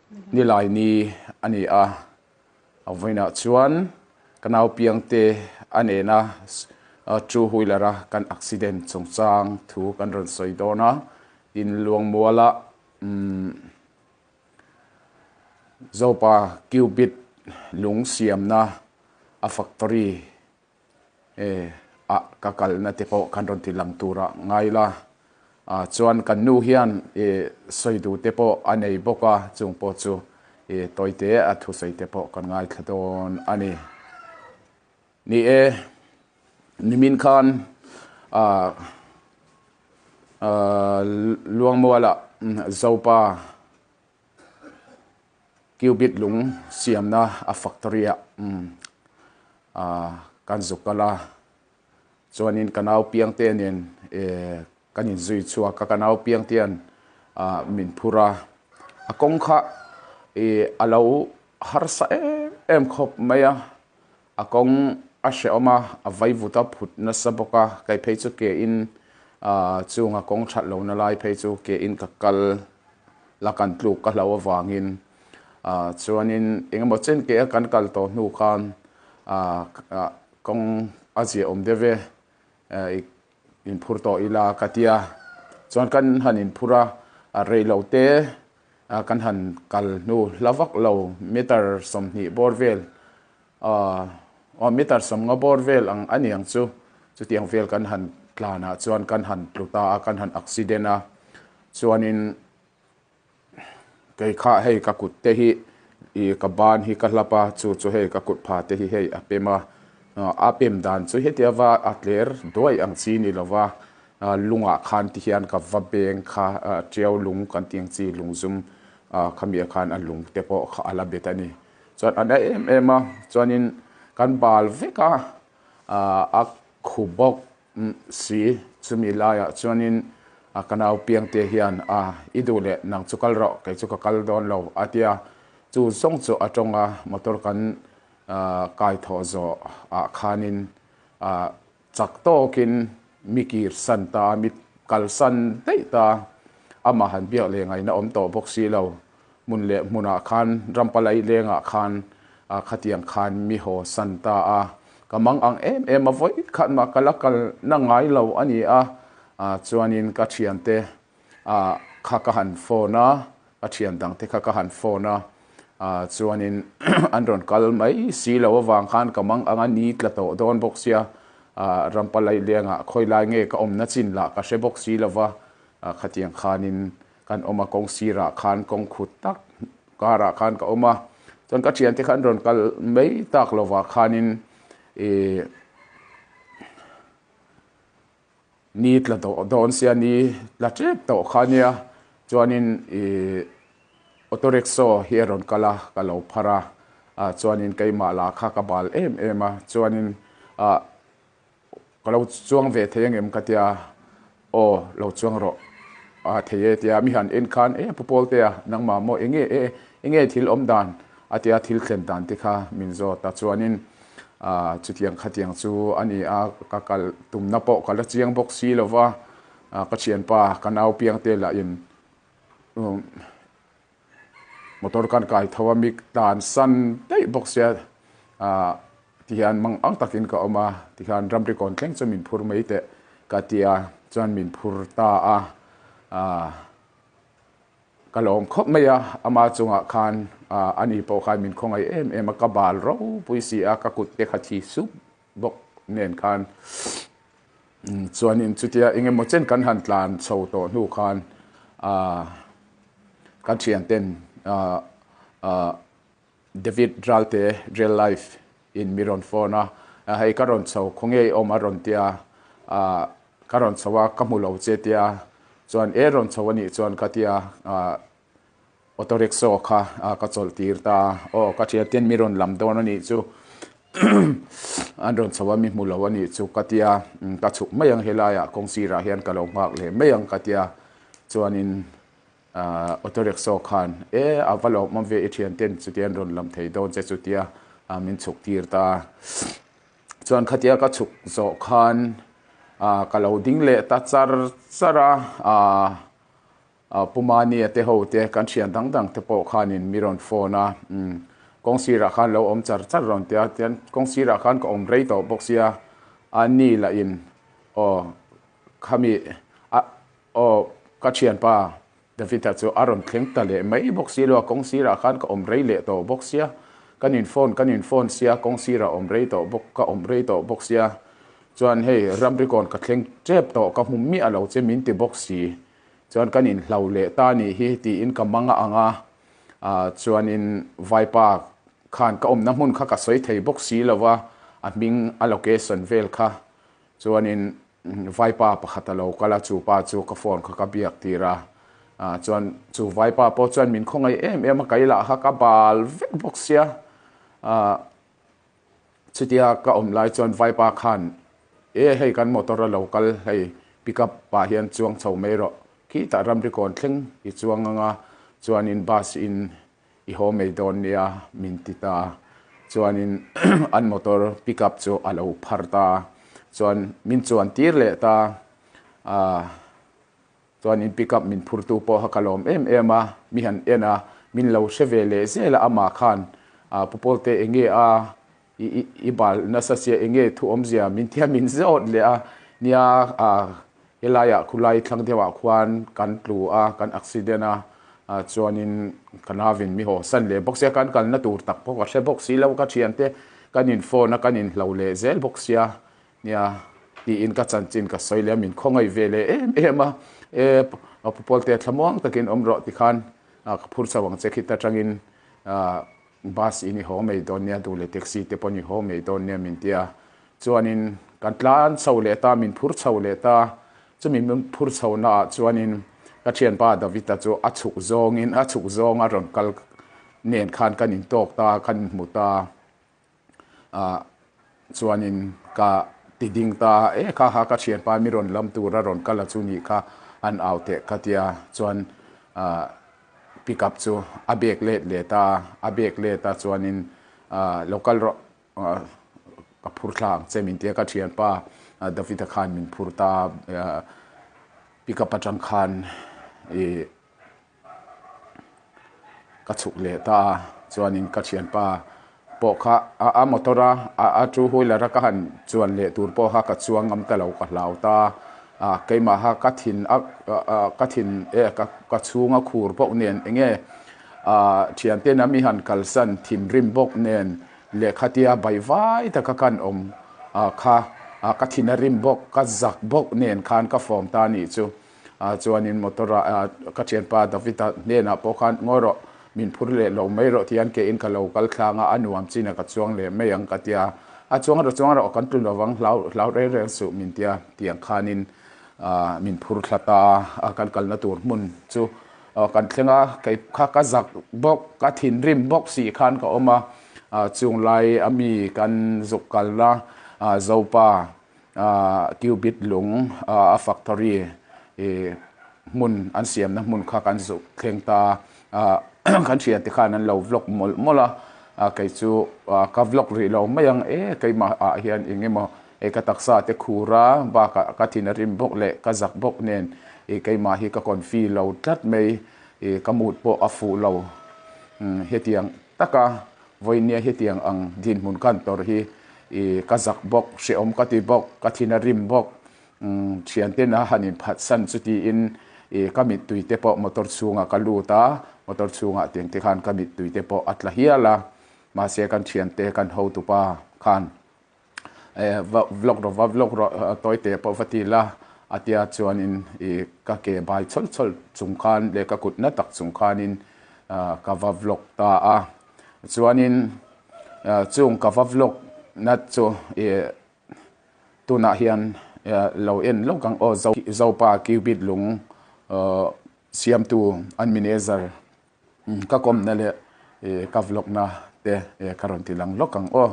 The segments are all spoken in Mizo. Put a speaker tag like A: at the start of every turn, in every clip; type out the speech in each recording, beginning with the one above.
A: Nilai ni a ni a, a vawiinah chuan ka nau piangte a nena two wheeler a kan accident chungchang thu kan rawn sawi dawn a, tin Luangmuala umm Zopa cubit lung siamna a factory E ah ka kalna te pawh kan rawn ti lang turah ngai la. Ah chuan kan nu hian e sawi duh te pawh a nei bawk a, chung pawh chu e tawite a thusawi te pawh kan ngaithla dawn a ni. Ni e, nimin khan ah ah Luangmualah Zopa Cubit lung siamna a factory ah kan zuk kal a, chuanin ka nau piangte nen kan inzui chhuak a, ka nau piangte hian min phur a, a kawng kha a lo harsa em em khawp mai a, a kawng a hrehawm a, a vaivut a phut nasa bawk a, kei phei chu ke in chunga kawng that lohna lai phei chu ke in ka kal la kan tluk ka hlo avangin chuanin engemaw chen ke a kan kal tawh hnu khan kawng a ziahawm deuh e inphur tawh ila ka tia chuan kan han inphur a, a reilo te kan han kal hnu hla vak lo meter 20 bawr vel aw meter 50 bawr vel ang a ni ang chu chutiang vel kan han tlan ah chuan kan han tlu ta a kan han accident a chuanin kei kha hei ka kut te hi ih ka ban hi ka hlap a chu chu hei ka kut pha te hi hei a pem a a pem dan chu heti ava a tler duai ang chi ni lova lungah khan ti hian ka va beng kha tiau lung kan tih ang chi lung zum khami ah khan a lung te pawh kha a la bet a ni chuan a na em em a chuanin kan bal vek a a khu bawk si chumi laiah chuanin ka nau piangte hian a i duh leh nang chu kal rawh kei chu ka kal dawn lo a tia chu zawng chu a tawng a motor kan kai thawh zawh ah khanin chak tawkin mi kir san ta mi kal san daih ta amah han biak leh ngaihna awm tawh bawk si lo hmun leh hmunah khan rampalai lengah khan khatiang khan mi haw san ta a, ka mang ang em em a vawi khat mah ka la kal na ngai lo a ni a, chuanin ka thiante kha ka han phone a, ka thian dang te kha ka han phone a, chuanin an rawn kal mai si lo avang khan ka mang ang a ni tla tawh dawn bawk sia, rampalai lengah khawi lai nge ka awmna chin lah ka hre bawk si lo va, khatiang khanin Kan awm a, kawng sirah khan kawng khut tak karah khan ka awm a, chuan ka thiante khan rawn kal mai tak lovah khanin ih ni tla tawh dawn sia ni tla tep tawh kha nia chuanin ih auto rickshaw hi a rawn kal a ka lo phar a, ah chuanin keimah lah kha ka bal em em a chuanin ah. Ka lo chuang ve thei angem ka tia, aw lo chuang rawh a thei e tia mi han en khan e Pu Pawltea nangmah maw enge e enge thil awm dan a tia thil thlen dan te kha min zawt a chuanin ah chutiang khatiang chu a ni a ka kal tumna pawh ka la chiang bawk si lova ka thianpa ka nau piangte lah in um Motor kan kai tho a mi tlan san daih bawk sia ah tihian mang ang takin ka awm a tikhan ramri kawn thleng chu min phur mai teh ka ti a chuan min phur ta a ah ka lawm khawp mai a ama chungah khan ah ani pawh khan min khawngaih em em a ka bal ropui si a ka kut te kha thi sup bawk nen khan chuanin chutia eng emaw chen kan han tlan chho tawh hnu khan ah kan thian ten ah ah David Ralte real life in mi rawn phone a hei ka rawn chho khawnge i awm a rawn tia ah ka rawn chho a ka hmu lo che tia chuan e rawn chho anih chuan ka tia ah Auto rickshaw kha ka chawlh tir ta a, aw ka thian ten mi rawn lam dawn a nih chu an rawn chho a mi hmu lo a nih chu ka tia ka chhuk mai ang helaiah kawng sirah hian ka lo nghak leh mai ang ka tia chuanin auto rickshaw khan e a va lawm awm ve i thian ten chutia an rawn lam thei dawn che chutia min chhuk tir ta a chuan khatia ka chhuk zawh khan ka lo ding leh ta char char a. Pu Mania te ho te kan thian dang dang te pawh khanin mi rawn phone a, kawng sirah khan lo awm char char rawn ti a, tian kawng sirah khan ka awm rei tawh bawk sia, a ni lah in aw khami a aw ka thianpa David-a chu a rawn thleng ta leh mai bawk si lo a, kawng sirah khan ka awm rei leh tawh bawk sia, kan in phone kan in phone sia, kawng sirah awm rei tawh bawk ka awm rei tawh bawk sia, chuan hei ramrikawn ka thleng tep tawh ka hmu miah lo che min ti bawk si, chuan kan in hlau leh ta nih hi tiin ka mang a ang a, ah chuanin vaipa khan ka awmna hmun kha ka sawi thei bawk si lo a, a hming a location vel kha chuanin Vaipa pakhat a lo kal a, chu pa chu ka phone kha ka biak tir a, ah chuan chu vaipa pawh chuan min khawngaih em em a, kei lah kha ka bal vek bawk sia, ah chutia ka awm lai chuan vaipa khan e hei kan motor a lo kal hei pick up ah hian chuang chho mai rawh, khitah ramri kawn thleng i chuang ang a, chuanin bus in I haw mai dawn nia min ti ta. Chuanin an motor pick up chu a lo phar ta. Chuan min chuan tir leh ta. Aaa chuanin pick up min phurtu pawh kha ka lawm em em a, mi han en a, min lo hre ve leh zel a amah khan aa Pu Pawlte enge a i i i bal nasa sia enge thu awmzia min tia min zawt leh a nia ah helaiah khulai thlang deuhah khuan kan tlu a kan accident a ah chuanin ka navin mi haw san leh bawk sia kan kalna tur tak pawh ka hre bawk si lo ka thiante kan in phone a kan inhlo leh zel bawk sia nia tiin ka chanchin ka sawi leh a min khawngaih ve leh em em a e pu Pawlte thlamuang takin awm rawh tikhan ka phur chho ang che khit atangin ah Bus in i haw mai dawn nia duh leh taxi te pawh in i haw mai dawn nia min ti a, chuanin kan tlan chho leh ta, min phur chho leh ta, chumi min phur chho naah chuanin ka thianpa David-a chu a chhuk zawngin a chhuk zawng a rawn kal nen khan kan intawk ta, kan inhmu ta, ah chuanin ka ti ding ta, e kha kha ka thianpa mi rawn lam tur a rawn kal a chu nih kha an au teh ka tia chuan ah. Pick up chu a bag let let a, a bag let a chuanin ah lo kal rawh ah ka phur thla ang che min tia ka thianpa David-a khan min phur ta a, pick up atang khan ih ka chhuk leh ta a, chuanin ka thianpa pawh kha a motor a a two wheeler a ka han chuan leh tur pawh kha ka chuang ngam ta lo ka hlau ta a keimah kha ka thin a ka thin e ka chhung a khur bawk nen enge ah thian ten a mi han kalsan thinrim bawk nen lehkha tia baihvai taka kan awm kha ka thin a rim bawk ka zak bawk nen khan ka fawm ta anih chu. Ah chuanin motor ah ka thianpa David-a hnenah pawh khan ngawi rawh, min phur leh lo mai rawh tihian keiin ka lo kal thlang a, a nuam chin a ka chuang leh mai ang ka tia. A chuang rawh chuang rawh kan tlu lovang hlau hlau reng reng suh min tia tiang khanin ah min phur thla ta a, kan kalna tur hmun chu kan thleng a, kei kha ka zak bawk ka thinrim bawk si khan ka awm a, ah chung lai a mi kan zuk kalna ah Zopa Cubit lung a factory hmun an siamna hmun kha kan zuk thleng ta a, kan thian te khan an lo vlog mawlh mawlh a, kei chu ka vlog rih lo mai ang e keimah ah hian eng emaw hei ka taksa te khur a bakah ka thin a rim bawk leh ka zak bawk nen ih keimah hi ka confi lo tlat mai ih ka mood pawh a fuh lo hetiang taka Vawinia hetiang ang dinhmun kan tawrh hi i ka zak bawk, hrehawm ka ti bawk, ka thin a rim bawk. Thianten a han inphatsan chu tiin i ka mittui te pawh motor chhungah ka lut a, motor chhungah tiang te khan ka mittui te pawh a tla hial a. Mahse kan thiante kan hotupa khan va vlog rawh va vlog rawh tawi teh pawh va ti la a tia chuanin ih ka ke bai chawlh chawlh chung khan leh ka kut na tak chung khanin ka va vlog ta a chuanin chung ka va vlog na chu ih tunah hian lo en lawk ang aw zopa cubit lung siamtu an manager Ka kawmna leh ka vlog na te ka rawn ti lang lawk ang aw.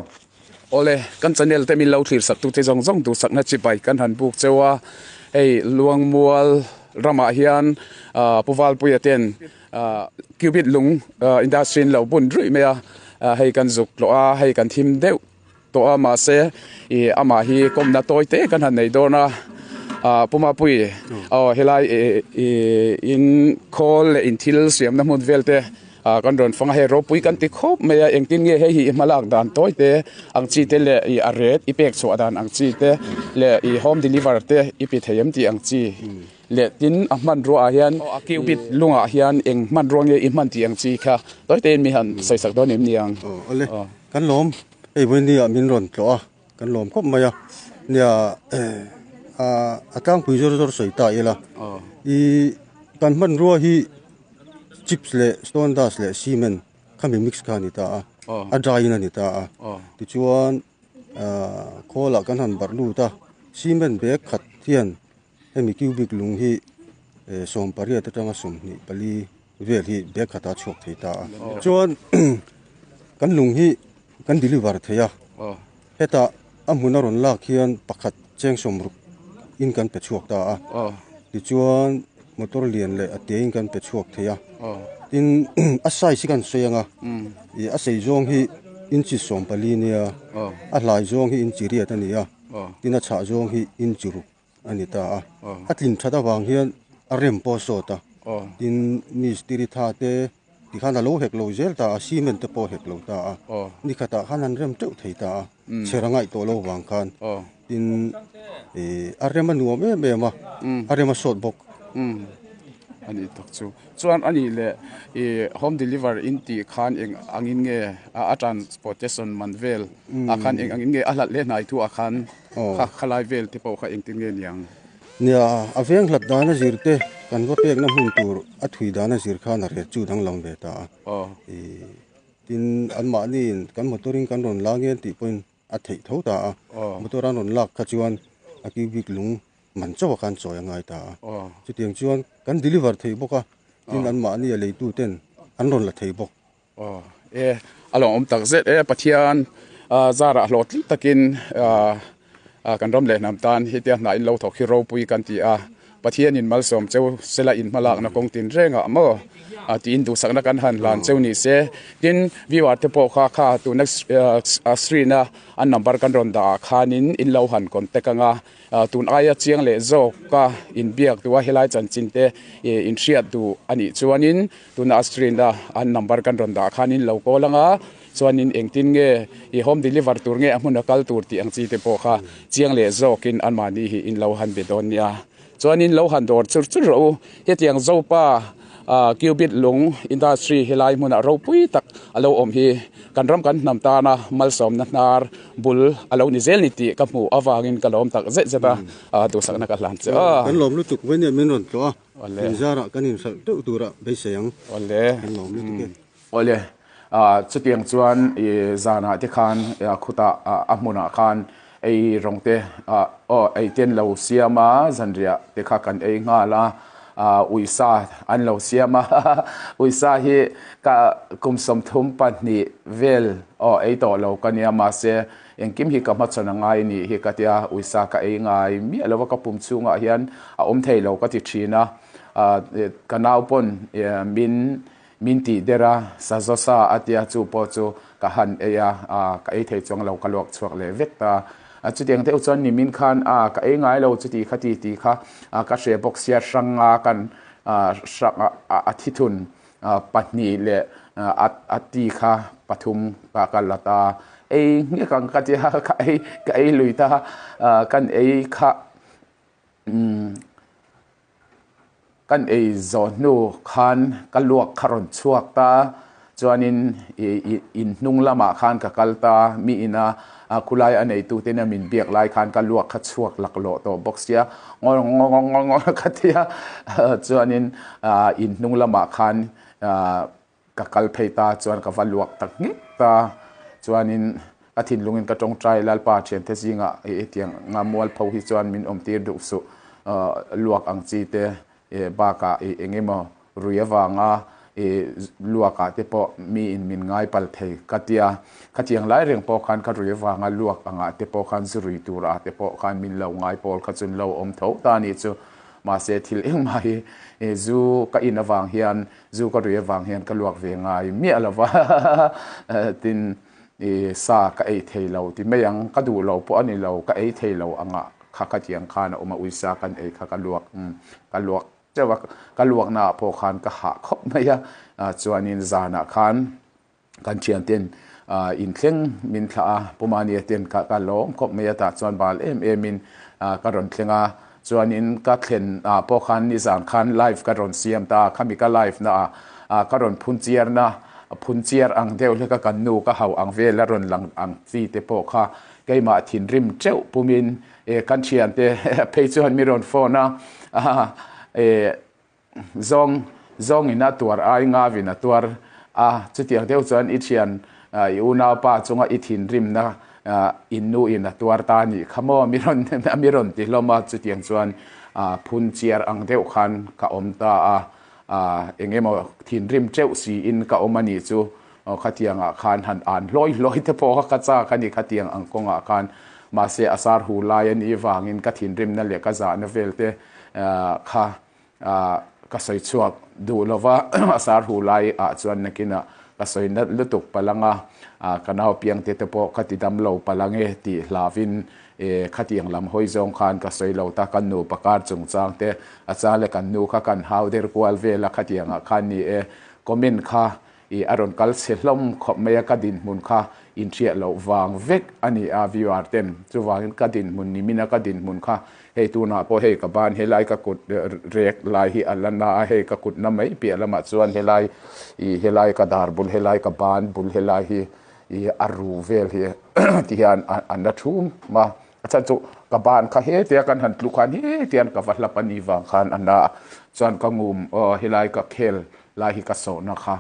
A: Awle, kan channel te min lo thlir sak tute zawng zawng duhsakna chibai kan han buk cheu a, hei Luangmual ramah hian Pu Valpuia ten Cubit lung industry in lo bun ruih mai a, hei kan zuk tlawh a, hei kan thim deuh tawh a mahse ih amah hi kawmna tawi te kan han nei dawn a, Pu Mapui, aw helai in khawl leh in thil siamna hmun vel te kan rawn fang a, hei ropui kan ti khawp mai a, engtin nge hei hi i hmalak dan tawi te ang chi te leh i a ret i pek chhuah dan ang chi te leh i home deliver te i pe thei em tih ang chi leh tin a hmanrua ah hian a cubit lungah hian eng hmanrua nge i hman tih ang chi kha tawi te in mi han sawi sak dawn em ni ang?
B: Aw awle, kan lawm hei vawinia min rawn tlawh a. Kan lawm khawp mai a, nia a tlangpui zawr zawr sawi ta ila i kan hmanrua hi chips leh stone dust leh cement khami mix kha a ni ta a, a dry in a ni ta a, tichuan khawl ah kan han barh lut a, cement bag khat hian hemi cubic lung hi 18 atanga 24 vel hi bag khat a chhuak thei ta a, chuan kan lung hi kan deliver thei a, hetah a hmun a rawn lak hian pakhat cheng 60 in kan pe chhuak ta a, tichuan motor lian leh a te in kan pe chhuak thei a, tin a size hi kan sawi ang a, ih a sei zawng hi inchi 14 nia, a hlai zawng hi inchi riat a ni a, tin a chhah zawng hi inchi ruk a ni ta a, a tlin that avang hian a rem pawh a sawt a, tin mistiri tha te tikhan a lo hek lo zel ta a, cement te pawh a hek lo ta a, ni khatah khan an rem teuh thei ta a, chher a ngaih tawh lo vang khan tin ih a rem a nuam em em a, a rem a sawt bawk.
A: A nih tak chu. Chuan a nih leh ih home deliver in tih khan eng angin nge a transportation man vel ah khan eng angin nge a hlat leh hnai thu ah khan Kha khalai vel te pawh kha engtin nge niang?
B: Nia, a veng hlat dana zir te kan va pekna hmun tur a thui dana zir khan a ret chu danglam ve ta a. Tin, anmahniin kan motor in kan rawn la ngen tih pawhin a theih tho ta a. Motor an rawn lak kha chuan a cubic lung man chauh a khan chawi a ngai ta a. Chutiang chuan kan deliver thei bawk a, tin anmahni a leitu ten an rawn la thei bawk.
A: Aw e, a lawmawm tak zet e, Pathian zarah hlawhtling takin kan ram leh hnam tan hetia hna in lo thawk hi ropui kan ti a, Pathianin malsawm cheu sela in hmalakna kawng tin rengah maw tiin duhsakna kan han hlan cheu ni se. Tin, viewer te pawh kha kha tuna screen a an number kan rawn dah ah khanin in lo han contact anga, Tun aia chiang leh zawka inbiak duh a helai chanchin te inhriat duh a nih chuanin tuna a screen a an number kan rawn dah khanin lo call anga chuanin engtin nge i home deliver tur nge a hmun a kal tur tih ang chi te pawh kha chiang leh zawkin anmahni hi in lo han be dawn nia. Chuanin lo han dawr chur chur rawh u. Hetiang Zopa Cubit lung industry helai hmunah ropui tak a lo awm hi kan ram kan hnam tana malsawmna hnar bul a lo ni zel ni tih ka hmuh avangin ka lawm tak zet zet a, duhsakna ka hlan che a.
B: Kan lawm lutuk vei nia min rawn tlawh a, inzarah kan inhralh deuh turah beisei ang. Kan lawm lutuk e.
A: Awle, chutiang chuan i zanah te khan khutah a hmunah khan ei rawng te aw ei te an lo siam a, zanriah te kha kan ei nghal a, uisa an lo siam a, uisa hi ka kum 32 vel aw ei tawh lo ka nia mahse engkim hi ka hmachhawn a ngai nih hi ka tia uisa ka ei ngai miah lo a, ka pum chhungah hian a awm thei lo ka ti thin a, ka nau pawn min Min tih der a, sazaw sa a tia chu pawh chu ka han ei a, ka ei thei chuang lo, ka luak chhuak leh vek ta. Chutiang deuh chuan nimin khan a ka ei ngai lo chuti kha ti ti kha ka hre bawk sia hrang a kan hrang a thithun pahnih leh a ti kha pathum ka ka la ta. Ei nghek ang ka tia ka ei ka ei lui ta kan ei kha Kan ei zawh hnu khan ka luak kha rawn chhuak ta, chuanin in hnung lamah khan ka kal ta, mi ina khulai a neitu tena min biak lai khan ka luak kha chhuak laklawh tawh bawk sia, ngaw ngaw ngaw ngaw ka ti a, chuanin in hnung lamah khan Ka kal phei ta chuan ka va luak ta nghek ta. Chuanin ka thinlungin ka tawngtai Lalpa thiante zingah i hetiang nga mualpho hi chuan min awmtir duh suh. Luak ang chi te bakah i eng emaw rui avanga i luakah te pawh miin min ngai pal thei ka tia. Khatiang lai reng pawh khan ka rui avanga luak angah te pawh khan zu rui turah te pawh khan min lo ngai pawl kha chun lo awm tho ta a nih chu. Mahse thil engmah hi zu ka in avang hian Zu ka rui avang hian ka luak ve ngai miah lo va, tin i sa ka ei thei lo ti mai ang, ka duh lo pawh a ni lo, ka ei thei lo anga kha khatiang khan a awm a, uisa kan ei kha ka luak ka luak teuh a, ka luakna ah pawh khan ka hah khawp mai a, chuanin zanah khan kan thian ten inthleng min thlah a, Pu Mania ten ka ka lawm khawp mai a, tah chuan bal em em in ka rawn thleng a, chuanin ka thlen ah pawh khan nizan khan live ka rawn siam ta a, khami ka live na ah ka rawn phun chiar na phun chiar ang deuh hlek a, kan nu ka hauh ang vel a rawn lang ang chi te pawh kha keimah thinrim teuh pumin e kan thiante phei chuan mi rawn phone a, e Zawng zawngin a tuar ai ngavin a tuar a, chutiang deuh chuan i thian i unaupa chunga i thinrimna in nuin a tuar ta a nih kha maw mi rawn mi rawn ti hlawm a, chutiang chuan phun chiar ang deuh khan ka awm ta a, eng emaw thinrim teuh siin ka awm a nih chu khatiangah khan han an hlawi hlawi te pawh kha ka chak a ni khatiang ang kawngah khan mahse a sar hu lai a nih vangin ka thinrimna leh ka zahna vel te kha ka sawi chhuak duh lova a sar hu lai ah chuan nakinah ka sawi nat lutuk palh anga ka nau piangte te pawh ka ti dam lo palh ange tih hlauhin khatiang lam hawi zawng khan ka sawi lo ta kan nupa kar chungchang te a chang leh kan nu kha kan hau der kual vel a khatiang ah khan ni e comment kha I a rawn kal chhe hlawm khawp mai a, ka dinhmun kha inhriat loh vang vek a ni a viewer ten. Chuvangin ka dinhmun ni mina ka dinhmun kha hei tunah pawh hei ka ban helai ka kut rek lai hi a la na a, hei ka kut na mai piah lamah chuan helai i helai ka dar bul helai ka ban bul helai hi i a ru vel hi ti hian a na thum a. A chhan chu ka ban kha hetia kan han tluk khan hetian ka va hlap a ni vang khan a na a, chuan ka ngum aw helai ka khel lai hi ka sawhna kha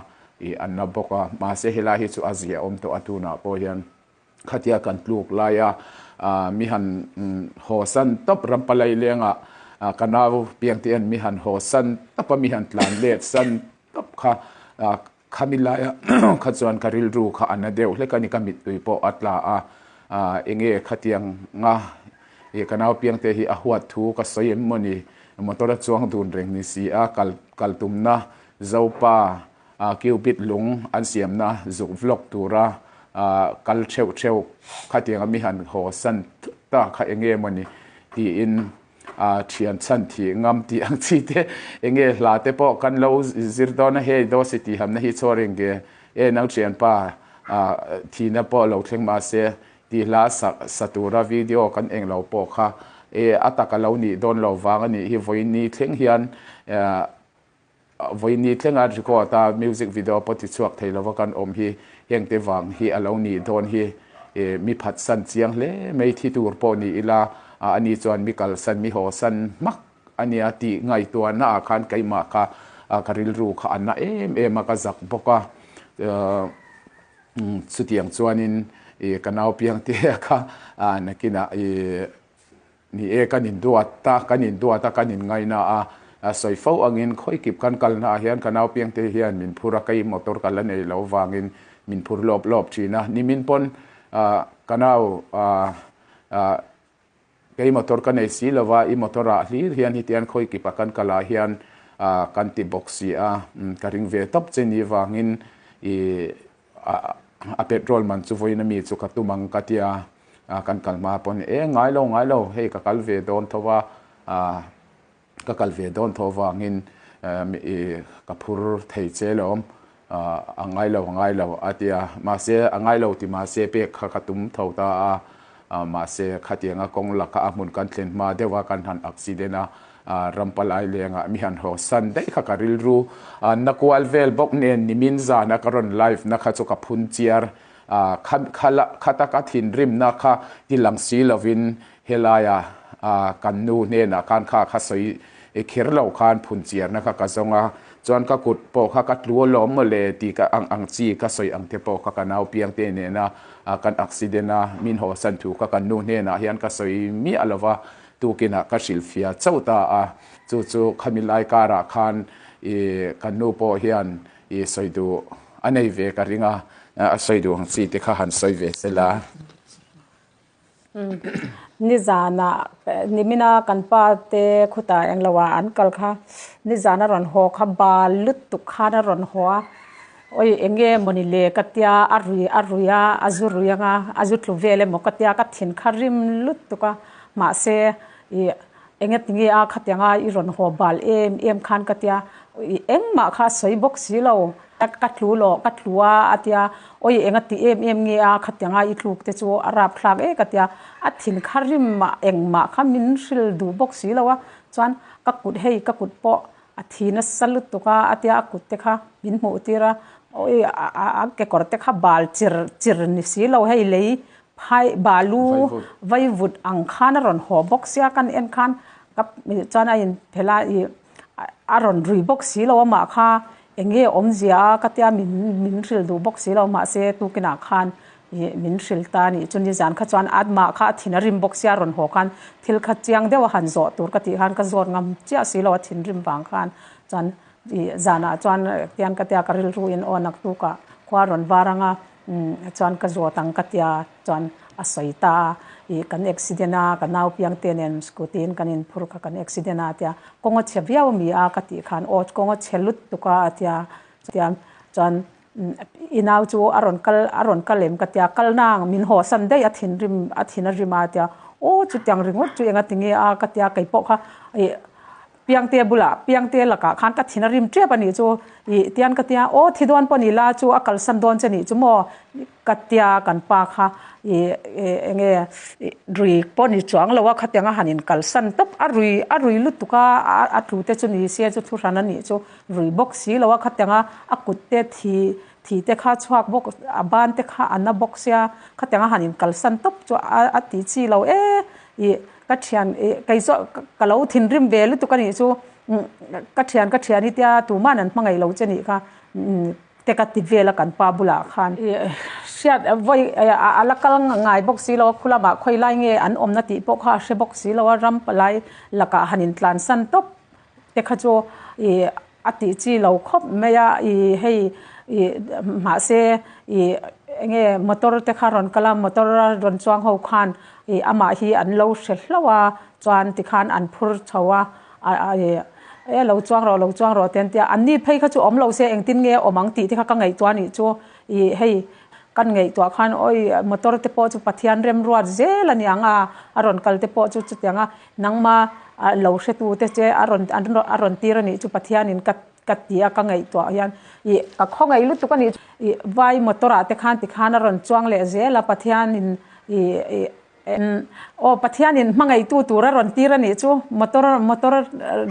A: ih a na bawk a, mahse helai hi chu a zia awm tawh a tunah pawh hian khatia kan tluk laia mi han haw san tawp rampalai lengah ka nau piangte hian mi han haw san tawp a mi han tlan let san tawp kha Khami laia kha chuan ka rilru kha a na deuh hlek a ni, ka mittui pawh a tla a, enge khatiang nga ih ka nau piangte hi a huat thu ka sawi em maw ni, motor a chuang dun reng ni si a, kal kal tumna Zopa cubit lung an siamna zuk vlog tura kal theuh theuh khatianga mi han haw san thut ta kha enge maw ni tiin A thian chhan thih ngam tih ang chi te enge hla te pawh kan lo zir dawn a, hei Dosi tih hamna hi chhuar eng ge e nang thianpa thihna pawh lo thleng mahse tih hla sak sa tura video kan eng lo pawh kha e a tak a lo nih dawn lo vang a nih hi vawiin thleng hian Vawiini thlenga record a music video pawh ti chhuak thei lova kan awm hi heng te vang hi a lo nih dawn hi mi phatsan chiang hle mai thi tur pawh ni ila ani chuan mi kalsan mi hawsan hmak a nia tih ngaihtuahna ah khan keimah kha ka rilru kha a na em em a ka zak bawk a chutiang chuanin ka nau piangte kha nakinah Ni e, kan induat a, kan induat a, kan inngaina a, a sawi fo angin khawikip kan kalna ah hian ka naupiangte hian min phur a, kei motor ka la nei lo vangin min phur lawp lawp thin a, nimin pawn ka nau kei motor ka nei si lo va, i motor ah hlir hian hetiang khawikip a kan kal ah hian kan ti bawk si a, ka ring ve tawp che ni vangin i a petrol man chu vawiin ami chu ka tum ang ka tia. Kan kal hma pawn e ngai lo ngai lo hei ka kal ve dawn tho a, ka kal ve dawn tho avangin ka phur thei che lawm a ngai lo a ngai lo a ti a, mahse a ngai lo ti mahse pek kha ka tum tho ta a, mahse khatianga kawng laka a hmun kan thlen hma deuh a kan han accident a, rampalai lengah mi han haw san daih kha ka rilru na kual vel bawk nen nimin zana ka rawn live na kha chu ka phun chiar Kha taka thinrimna kha ti lang si lovin helaia kan nu hnenah khan kha kha sawi kher lo khan phunchiarna kha ka zawng a, chuan ka kut pawh kha ka tlu alawm mawle tih ka ang ang chi ka sawi ang te pawh kha ka nau piangte nena kan accident a min hawsan thu kha kan nu hnenah hian ka sawi miah lo va, tukinah ka hrilhfiah chauh ta a, chu chu khami lai karah khan kan nu pawh hian I sawi duh a nei ve ka ring a, a sawi duh ang chi te kha han sawi ve se la.
C: Nizanah nimina kan pa te khutah eng lo ah an kal kha nizan a rawn haw kha bal lutuk khan a rawn haw a, oi eng nge mawni le ka tia a rui a rui a, a zu rui anga a zu tlu vel emaw ka tia ka thin kha rim lutuk a. Mahse ih engatinge a khatianga i rawn haw bal em em khan ka tia ih engmah kha a sawi bawk si lo. Ka tlu lawh ka tlu a a tia awi engati em em nge a khatianga i tluk te chu a rapthlak e ka tia a thin kha rim ah engmah kha min hril duh bawk si lo a chuan ka kut hei ka kut pawh a thi nasa lutuk a a tia a kut te kha min hmuh tir a awi a kekawr te kha bal chir chir ni si lo hei lei phai balu vaivut ang khan a rawn haw bawk sia kan en khan ka chuan a inphelh a ih a rawn rui bawk si lo amah kha eng nge awmzia a ka tia min min hrilh duh bawk si lo mahse tukinah khan ih min hrilh ta a nih chu nizan kha chuan amah kha a thin a rim bawk sia a rawn haw khan thil kha chiang deuh a han zawh tur ka tih khan ka zawt ngam chiah si lo a thinrim vang khan chuan ih zanah chuan tiang ka tia ka rilru in aw naktukah khua a rawn var ang a chuan ka zawt ang ka tia chuan a sawi ta a ih kan accident a ka nau piang te nen scooty in kan inphur kha kan accident a tia kawng a chhe viau ami a ka tih khan aw kawng a chhe lut tuk a a tia chuan chuan i nau chu a rawn kal a rawn kal em ka tia kal nang min haw san daih a thinrim a thin a rim a tia aw chutiang ringawt chu enga tinge a ka tia kei pawh kha ih Piangte bulah, Piangte lakah khan ka thin a rim tep a nih chu, ih tian ka tia, aw thi dawn pawh ni la chu a kalsan dawn che nih chu maw ka tia kan pa kha ih enge rui pawh ni chuang lo a khatiang a han in kalsan tawp a rui a rui lutuk a a tlu te chu ni se chu thu hran a nih chu rui bawk si lo a khatiang a a kut te thi thi te kha chhuak bawk a ban te kha a na bawk sia khatiang a han in kalsan tawp chu a a ti chi lo e ih Ka thian ih kei chu ka lo thinrim ve lutuk a nih chu ka thian ka thian i tia tuman an hmangaih lo che nih kha te ka ti vel a kan pa bulah khan. Hriat vawi a la kal ngai bawk si lo a khu lamah khawi lai nge an awmna tih pawh kha a hre bawk si lo a ram palai lakah han intlansan tawp te kha chu ih A tih chi lo khawp mai a, ih hei ih mahse ih enge motor te kha rawn kal a, motor a rawn chuang ho khan ih amah hi an lo hre hlauh a, chuan tikhan an phur chho a, ih e lo chuang rawh lo chuang rawh te an ti a, anni phei kha chu awm lo se engtin nge awm ang tih te kha ka ngaihtuah a nih chu, ih hei kan ngaihtuah khan awi motor te pawh chu Pathian remruat zel a niang a, a rawn kal te pawh chu chutiang a. Nangma lo hretute che a rawn a rawn tir a nih chu Pathianin ka ka ti a ka ngaihtuah hian ih ka khawngaih lutuk a nih chu ih vai motor ah te khan tikhan a rawn chuang leh zel a Pathianin ih ih aw Pathianin hmangaihtu tur a rawn tir a nih chu motor motor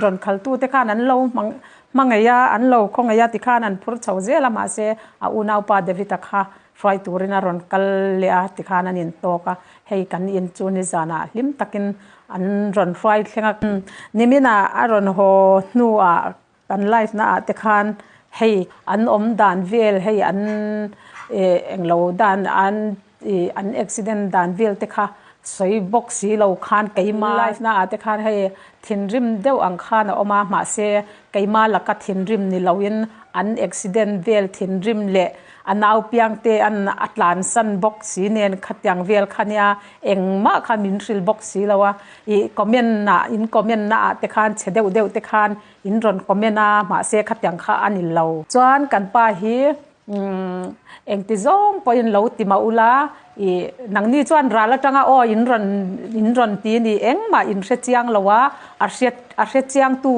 C: rawn khaltu te khan an lo hmang hmangaih a an lo khawngaih a tikhan an phur chho zel a mahse a unaupa David-a kha Hruai turin a rawn kal leh a tikhan an intawk a, hei kan in chu nizanah hlim takin an rawn hruai thleng a. Niminah a rawn haw hnuah kan live naah te khan hei an awm dan vel hei an englo dan an an accident dan vel te kha sawi bawk si lo khan keima live naah te khan hei thinrim deuh ang khan a awm a mahse keima laka thinrim ni loin an accident vel thinrim leh A nau piangte an a tlansan bawk si nen khatiang vel kha nia engmah kha min hrilh bawk si lo a, ih comment ah in comment na ah te khan chhe deuh deuh te khan in rawn comment a mahse khatiang kha a ni lo. Chuan kan pa hi umm engti zawng pawhin lo ti mah ula ih nangni chuan ral atanga aw in rawn in rawn ti ni engmah in hre chiang lo a, a hre a hre chiang tu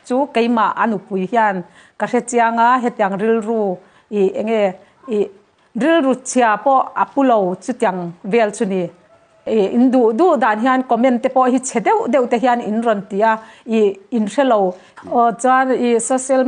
C: Chu keimah a nupui hian ka hre chiang a, hetiang rilru ih enge ih rilru chhia pawh a pu lo chutiang vel chu ni. Ih in duh duh dan hian comment te pawh hi chhe deuh deuh te hian in rawn ti a, ih in hre lo. Aw chuan ih social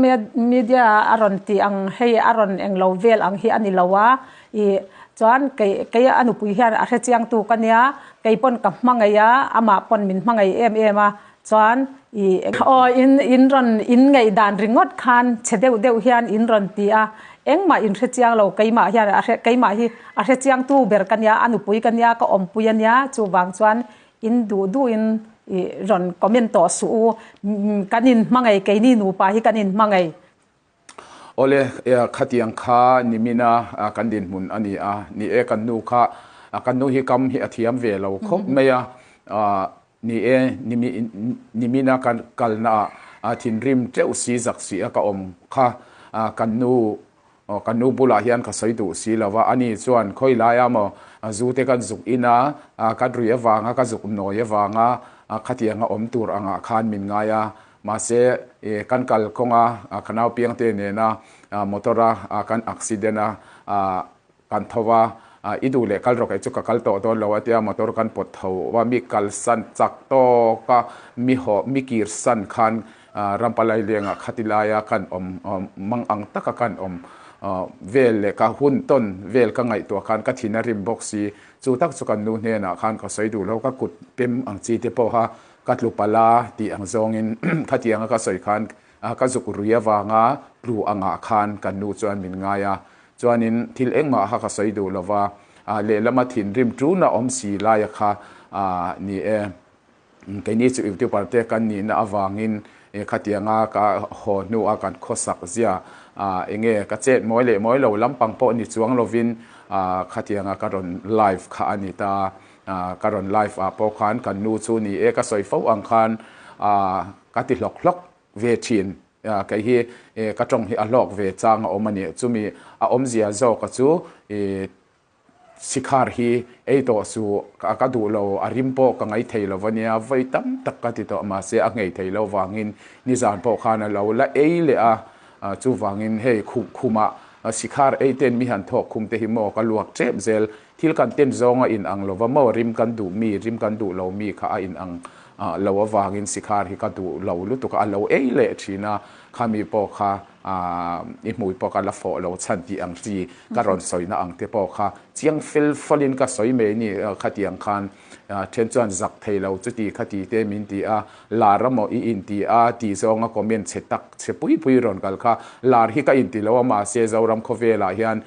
C: media a rawn tih ang hei a rawn englo vel ang hi a ni lo a, ih chuan kei kei a nupui hian a hre chiang tu ka nia, kei pawn ka hmangaih a, amah pawn min hmangaih em em a, Chuan i aw in in rawn in ngaih dan ringawt khan chhe deuh deuh hian in rawn ti a, engmah in hre chiang lo keimah hian a hre keimah hi a hre chiang tu ber ka nia a nupui ka nia ka awmpui a nia chuvang chuan in duh duh in i rawn comment tawh suh u kan in hmangaih keini nupa hi kan in hmangaih.
A: Awle, khatiang kha nimina kan dinhmun a ni a, ni e kan nu kha kan nu hi kam hi a thiam ve lo khawp mai a, ni e nimina kan kalna ah thinrim teuh si zak si a ka awm kha kan nu. Ka nu bulah hian ka sawi duh si lo a, ani chuan khawi laia maw zu te kan zuk in a, ka rui avanga ka zuk nawi avanga khatianga awm tur angah khan min ngai a. Mahse, kan kal kawnga ka nau piangte nena motor a kan accident a, Kan tho a, i duh leh kal rawh kei chu ka kal tawh dawn lo a tia motor kan pawt tho a, mi kalsan chak tawk a, mi haw mi kir san khan Rampalai lengah khati laia kan awm mang ang taka kan awm vel leh ka hun tawn vel ka ngaihtuah khan ka thin a rim bawk si, chu tak chu kan nu hnenah khan ka sawi duh lo, ka kut pem ang chi te pawha ka tlu palh a tih ang zawngin khatianga ka sawi khan ka zuk rui avanga tlu angah khan kan nu chuan min ngai a. Chuanin thil engmah kha ka sawi duh lo va, lehlama thinrim tuna awm si laia kha ni e. Keini chu YouTuber te kan nihna avangin khatianga ka haw hnua kan khawsak zia enge ka chet mawi leh mawi lo lampang pawh ni chuang lovin khatianga ka rawn live kha a ni ta. Ka rawn live ah pawh khan kan nu chu ni e ka sawi fo ang khan ka ti hlawk hlawk ve thin. Kei hi ka tawng hi a hlawk ve chang a awm a ni. Chumi a awmzia zawka chu sikhar hi ei tawh suh ka duh lo, a rim pawh ka ngai thei lo a nia, vawi tam tak ka ti tawh mahse a nghei thei lo vangin nizan pawh khan a lo la ei leh a, chuvangin hei khumah sikhar ei ten mi han thawk khum te hi maw ka luak tep zel, thil kan ten zawng a inang lo va maw, rim kan duh mi, rim kan duh lo mi kha a inang lo avangin sikhar hi ka duh lo lutuk a, a lo ei leh thin a, khami pawh kha i hmui pawh ka la fawh lo chhan tih ang chi ka rawn sawina ang te pawh kha chiang fel fawlin ka sawi mai ni khatiang khan then chuan zak thei lo chuti khati te min ti a, lar amaw i inti a tih zawnga comment chhe tak chhe pui pui rawn kal kha lar hi ka inti lo a mahse Zoram khawvelah hian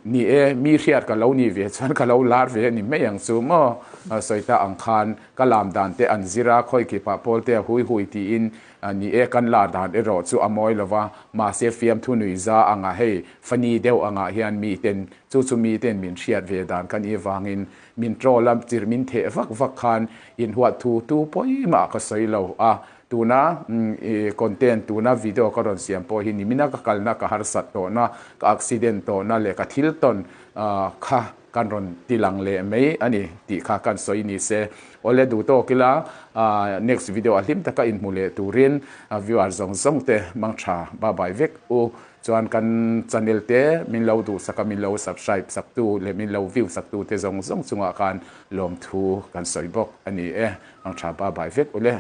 A: Ni e, mi hriat ka lo nih ve chuan ka lo lar ve a ni mai ang chu maw? Sawi ta ang khan ka lam dan te an zir a, khawi kipah pawl te a hui hui tiin ni e, kan lar dan erawh chu a mawi lo va, mahse fiamthu nui za angah hei funny deuh angah hian mi ten chu chu mi ten min hriat ve dan ka nih vangin min troll a, chir min theh vak vak khan inhuat thu tu pawimah ka sawi lo a, Tuna i content, tuna video ka rawn siam pawh hi nimina ka kalna ka harsat tawhna, ka accident tawhna leh ka thil tawn kha kan rawn ti lang leh mai a ni tih kha kan sawi ni se. Awle duh tawk ila next video a hlim taka inhmu leh turin viewer zawng zawng te mangtha bye bye vek u. Chuan kan channel te min lo duhsak a, min lo subscribe sak tu leh min lo view sak tu te zawng zawng chungah khan lawmthu kan sawi bawk a ni e. Mangtha bye bye vek ule.